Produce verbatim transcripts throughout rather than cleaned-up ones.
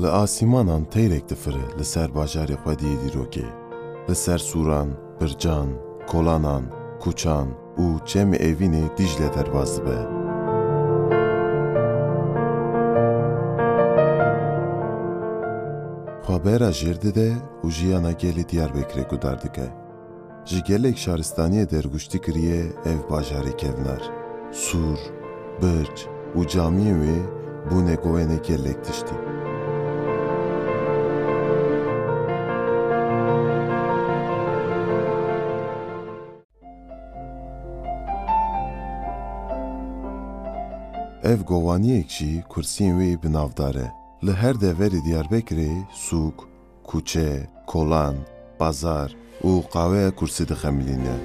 Li asîmanan teyrek difire li ser bajarê xwediyê dîrokê. Li ser sûran, bircan, kolanan, kuçan û çemê Evînê Dîcle derbas dibe. Xwe bera jêr dide û jiyana gelê Diyarbekirê guhdar dike. Ji gelek şaristaniyê dergûştî kiriye ev bajarê kevnar. Sûr, birc û camiyên wê bûne goyene gelek tiştî. Ev govaniyek jî kursiyên wê bi navdar e. Li her deverê Diyarbekirê sûk, kuçe, kolan, bazar û qaweya kursî dixemilîne.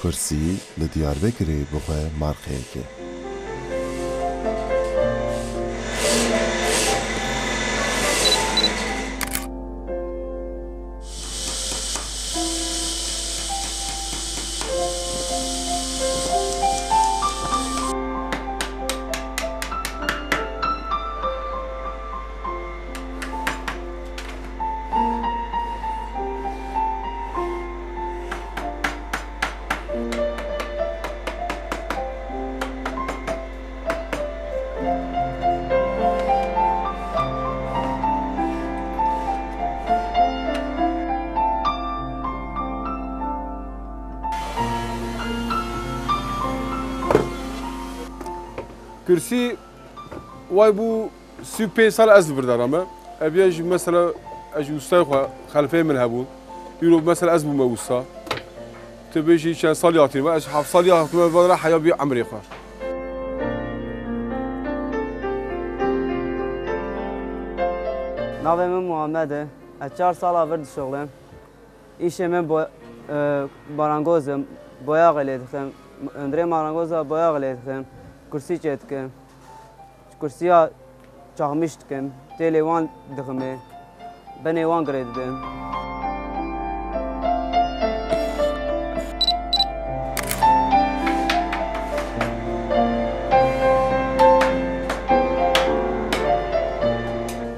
Kursî li Diyarbekirê bi xwe marqeyek e. Kursî way bû sî û pênc sal ez li vir de me. Ev ya jî mesela ez ji wistayê xwe xelfeyê min hebûn. Îro mesela ez bûme wisa. Tu bêjî çend salî hatî me, ez heft salî hatime vana heya bî emrê xwe. Navê min Muhammed e. Ez çar sala vir dişuxulim. Îşê min bo-, e, marangoz e, boyaxê lê dixim. Hundirê marangoza boyaxê lê dixim. Kursî çê dikim. Kursiya çaxmîş dikim, têlê wan diximê, benê wan girê didim.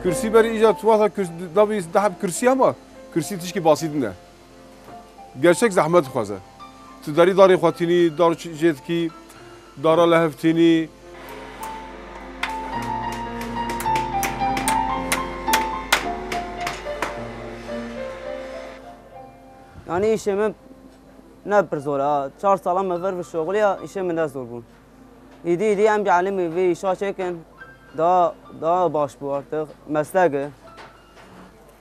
Kursî berî îca tu wexta kurs-, dabî deheb kursî hema, kursî tişkî basît nîne. Gerçek zehmet dixwaze. Tu derî darê xwe tînî, dar ç-, jê dikî, dara li hev tînî. Yanî îşê min ne pir zor e. Ha, çar sala me vir bi şoxiliya, îşê min ne zor bûn. Îdî, îdî em bielimî vê îşa çêkin, daha, daha baş bû artık. Meslek e.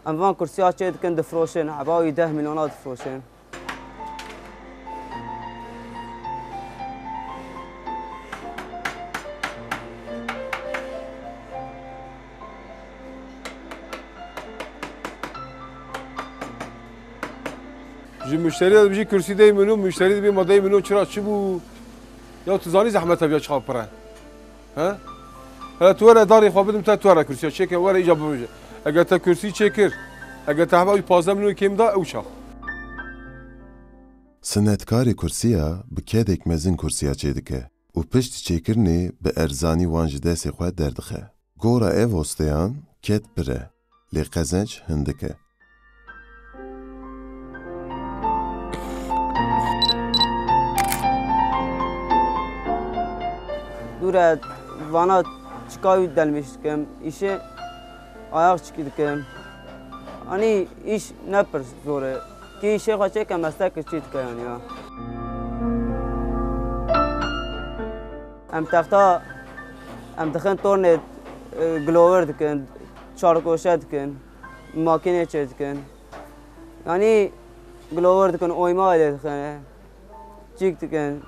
Em van kursiya çê dikin, difroşin. Eba wî deh milyona difroşin. Ji muşterî re dibêjî kursî dey min û muşterî dibê ma dey min û çira çi bû? Ya tu zanî zehmet ev ya çawa pir e? He? Hele tu were darê xwe bidim te, tu were kursiya çêke, were îca bibêje. Eger te kursî çêkir, eger te heba wî pazdeh milyon kêm da, ew çax. Sinetkarê kursiya bi kedek mezin kursiya çêdike û piştî çêkirinê bi erzanî wan ji destê xwe derdixe. Gora ev osteyan ked pir e, lê qezenc hindik e. Dûre vana çika wî delmîş dikim, îşê ayaqçikî dikim. Anî îş ne pir zor e. Kî îşê xwe çêke, meslek çî dike yanî ya. Em texta, em dixin tornê, e, gilover dikin, çargoşe dikin, makînê çê dikin. Yanî gilover dikin, oyma lê dixin, çîk dikin,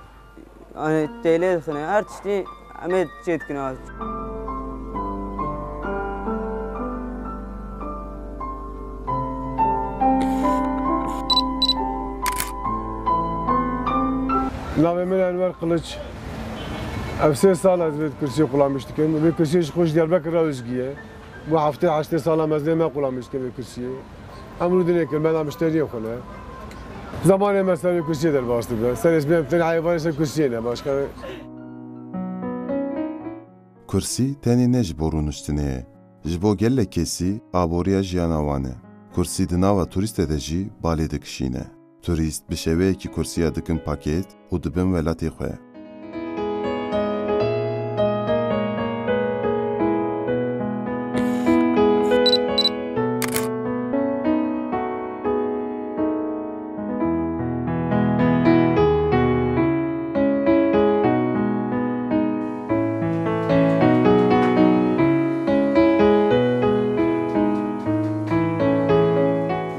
yanî têlê dixin, her tiştî em ê çê dikin. Navê min Enwer Kılıç. Ev sê sal ez vê kursiyê qulamîş dikim. Vê kursiyê ji xwe ji Diyarbekir re özgî ye. Bû heftê heştê sala me ez lê me qulamîş dikim vê kursiyê. Em rûdinê kir, me da mişteriyê xwe ne. Zamanê mesela kursiyê derbas dibe. Serê sibê em tenê heyvanê ser kursiyê ne, başka. Kursî tenê ne ji bo rûniştinê ye. Ji bo gelek kesî aboriya jiyana wan e. Kursî di nava turîstê de jî balê dikişîne. Turîst bi şêweyekî kursiya dikin pakêt û dibin welatê xwe.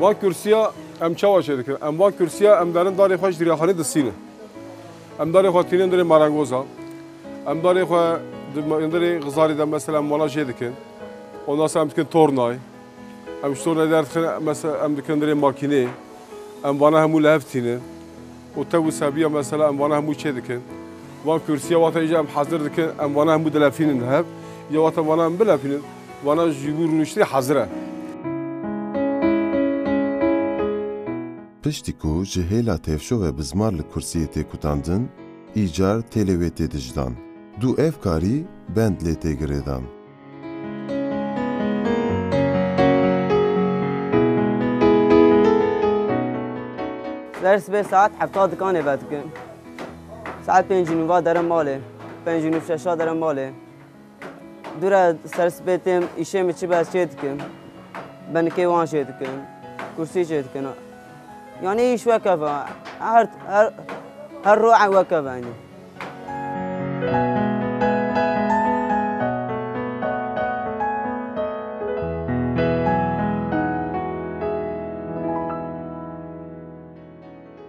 Van kursiya em çawa çêdikin? Em van kursiya em derin darê xwe ji diryaxanê disînin. Em darê xwe tînin dirê merengozan. Em darê xwe di me-, dirê xizarî de mesela em wana jê dikin. Ondan sonra em dikin tornay. Em ji tornay derdixin, mesela em dikin dirê makînê. Em vana hemû li hev tînin. Û tev û sebiya mesela em vana hemû çê dikin. Van kursiya wata îja em hazir dikin, em vana hemû dilefînin li hev. Ya wata vana em bilefînin, vana ji bo rûniştinê hazir e. Piştî ku ji hêla tevşo ve bizmar li kursiyê tê kutandin, îcar têlê wê tê dijdan. Du ev karî bend lê tê girêdan. Ser sibê saet hefta dikanê vedikim. Saet pêncî nûva derim malê. Pêncî nûv şeşa derim malê. Dûre ser sibê têm îşê min çi be ez çê dikim. Benikê wan çê dikim. Kursî çê dikim. Yanî îş weke ve. Her, her, her ro'e weke ve yanî.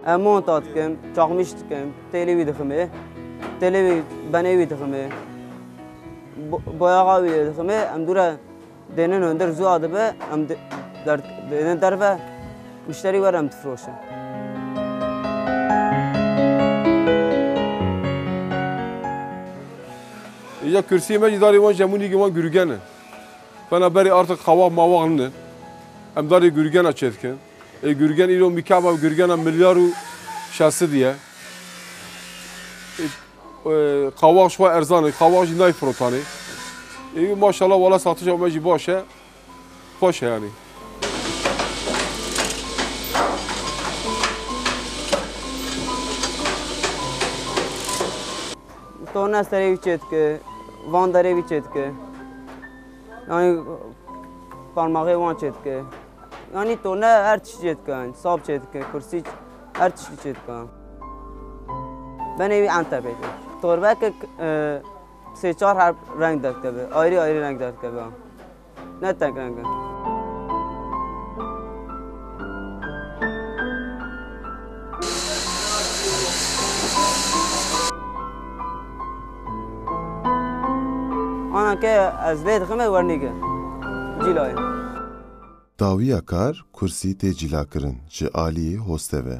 Em monta dikim, çaxmîş dikim, têlê wî diximê, têlê wî, benê wî diximê, bo-, boyaxa wî lê diximê, em dûre dênin hundir zû dibe, em di-, der-, dênin derve, muşterî were em difiroşin. Îja kursiyê me jî darê wan jemunî wan gurgen in. Fena berê artık qawax mawax nînin. Em darê gurgena çêdikin. Ê gurgen îro mîkaba gurgena milyar û şeş sed ye. Ê, e, qawax ji xwe erzan e, qawax jî nayê firotanê. Ê, maşallah wala satişa me jî baş e. Xweş e yanî. Torna serê wî çêdike, van derê wî çêdike. Yanî parmaxê wan çêdike. Yanî torna her tiştî çêdike, yanî sap çêdike, kursî, her tiştî çêdike. Benê wî entebê. Torbeke, e, sê çar her reng derdikeve, ayrî ayrî reng derdikeve. Ne tek reng e. Ana ke ez lê dixime wernîge. Cîlayê. Dawiya kar kursî tê cîlakirin ji aliyê hoste ve.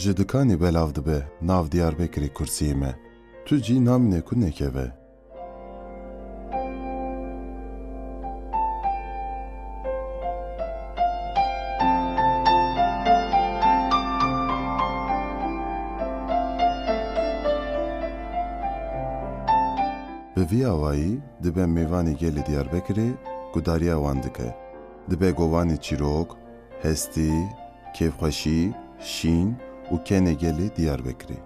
Ji dikanê belav dibe nav Diyarbekirê kursiyê me. Tu cî namîne ku nekeve. Bi vî awayî dibe mêvanê gelê Diyarbekirê gudariya wan dike. Dibe govanê çîrok, hestî, kêfxweşî, şîn û kenê gelê Diyarbekirê.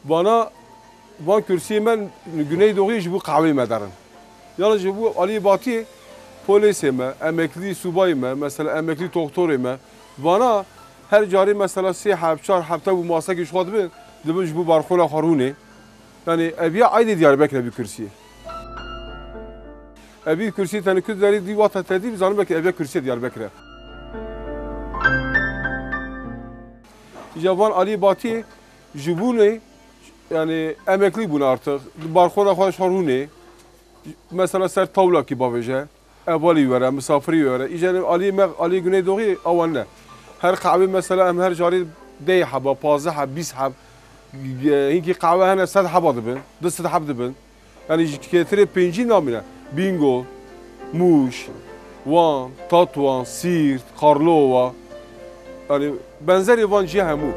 Vana, van kursiyê me Güneydoğuyê ji bo qehweyê me derin. Yalnız ji bo aliyê batiyê polêsê me, emeklî subayê me, mesela emeklî doktorê me, vana her carê mesela sê heb, çar heb tev û masekê ji xwe dibin, dibin ji bo barxola xwe rûnê. Yanî ev ya eynî Diyarbekir e vî kursiyê. Evî kursî tenê ku derî dî wata te dî, bizanîme ke ev ya kursî Diyarbekir e. Îja van alî batî ji bûnê, yani emeklî bûne artık. Di balkona xwe şar hûnê. Mesela ser tawlakî bavêje. Evalî were, misafirî were. Îja alî me, alî Güneydoğu awan ne. Her qehwê mesela em her carî deh heba, pazdeh heb, bîst heb. Hinkî qehwe hene sed heba dibin, du sed heb dibin. Yani ji kêtirê pêncî namîne. Bîngol, Mûş, Wan, Tatwan, Sîrt, Karlova. Yani benzerê van jî hemû.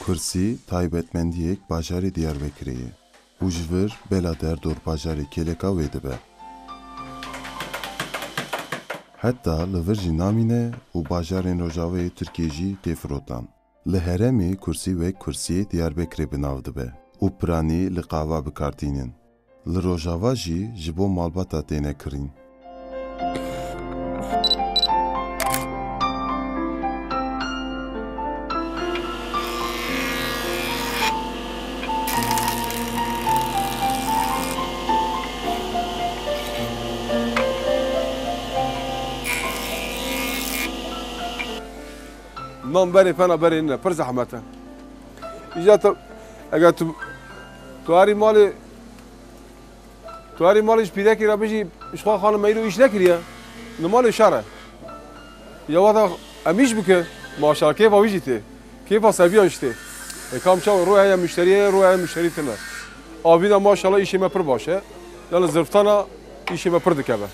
Kursî taybetmendiyek bajarê Diyarbekirê ye û ji vir belader dorbajarê Kêleka wê dibe. Heta li vir jî namîne û bajarên rojavayê Tirkiyê jî tê firotan. Li herêmê kursî wek kursiyê Diyarbekirê bi nav dibe û piranî li qehwa bi kar tînin. Li Rojava jî ji bo malbata têne kirîn. Nan berê pena berê nîne, pir zehmet e. Îca tu, eger tu, tu herî malê, tu herî malê ji pîrekî re bijî, ji xwe xanim me îro îş nekiriye, li malê şer e. Ya wata em îş bikin, maşallah kêfa wî jî tê. Kêfa sebiyan jî tê. E, kam çawa rû heye muşterî heye, rû heye muşterî tine. Avî de maşallah îşê me pir baş e. Yanî zirftana îşê me pir dikeve.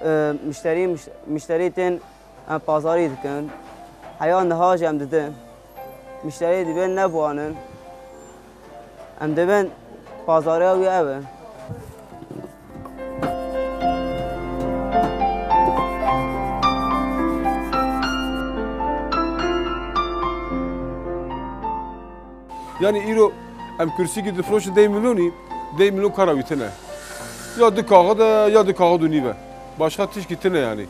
E, muşterî, muş-, muşterî tên, em pazarî dikin. Heya niha jî em didin. Muşterî dibên nebiwanin. Em dibên pazariya wî ev e. Yanî îro em kursîkî difroşin deh milyonî, deh milyon kara wî tine. Ya du kaxid e, ya du kaxid û nîv e. Başqa tişkî tine yanî.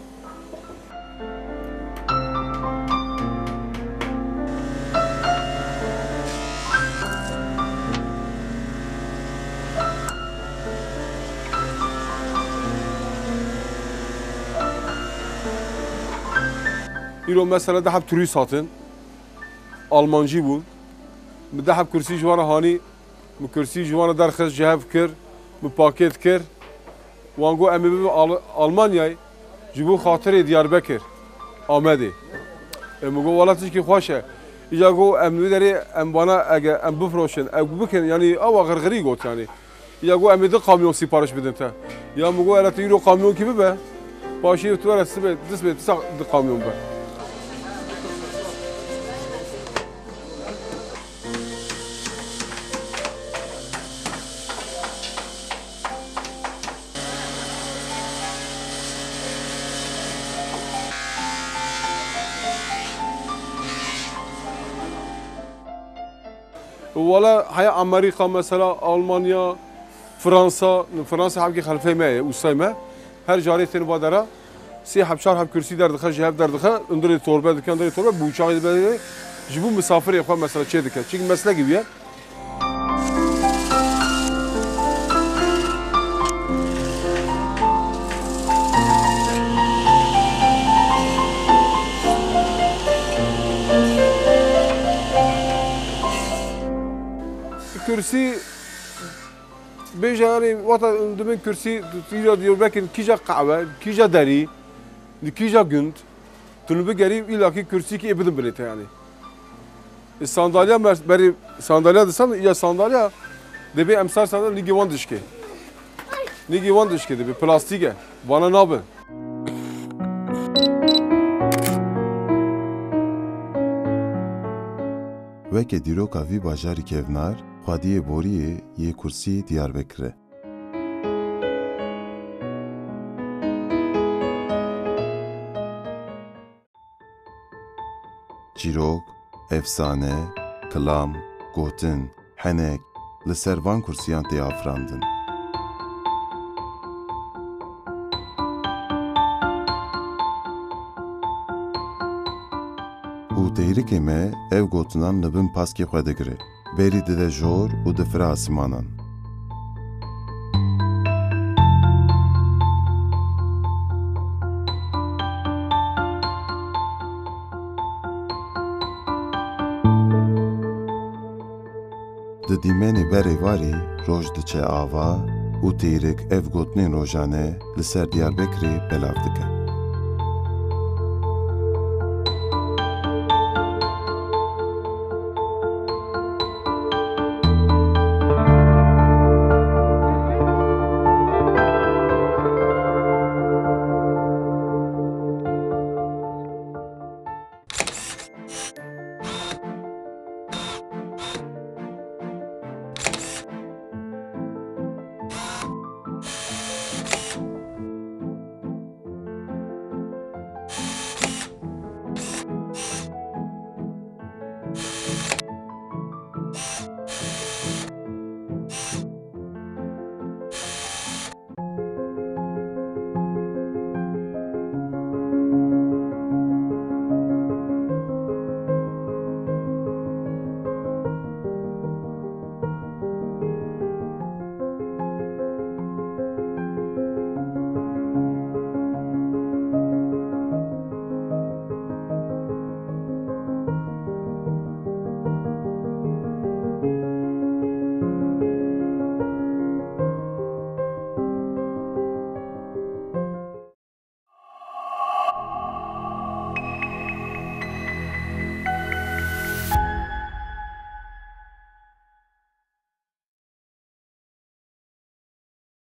Îro mesela deh heb turîst hatin. Almancî bûn. Min deh heb kursî ji wan re hanî, min kursî ji wan re derxist, ji hev kir, min pakêt kir. Wan got, "Em ê bibin Al-, Almanyayê ji bo xatirê Diyarbekir, Amedê." E, min got, "Wela tişkî xweş e." Îca got, "Em li wê derê em vana ege em bifroşin, ew bikin." Yanî awa xirxirî got yanî. Ya got, "Em ê du kamyon sipariş bidin te." Ya min got, "Hele tu îro kamyonkî bibe. Paşê tu were sibê, du sibê, tu sax du kamyon be." Wala heya Amerîka mesela, Almanya, Fransa, Fransa hevkî xelfê me ye, ûstay me. Her carê tên va dera, sê heb çar heb kursî derdixe, ji hev derdixe, hundirê torbe dike, hundirê torbe, bûçaxê dibe, ji bo misafirê xwe mesela çê dike. Çimkî meslekî wî ye. Kursî, bêje, yanî, wata dibin kursî, tu îro Diyarbekir kîja qehwe, kîja derî, li kîja gund, tu li bigerî, îlla kî kursîkî ê bidin binê te, yanî. E, sandalya mer-, berî sandalya disan, ya sandalya dibê em sar sandalya nîgê wan dişkê. Nîgê wan dişkê dibê, plastîk e. Vana nabin. weke dîroka vî bajarî kevnar, xwediyê boriyê yê kursî Diyarbekir e. Çîrok, efsane, kilam, gotin, henek, li ser van kursiyan tê afirandin. Û teyrikê me ev gotinan li bin paskê xwe digire, berî dide jor û difire asîmanan. Di dîmenê berê varê roj diçe ava û teyrik ev gotinên rojane li ser Diyarbekirê belav dike.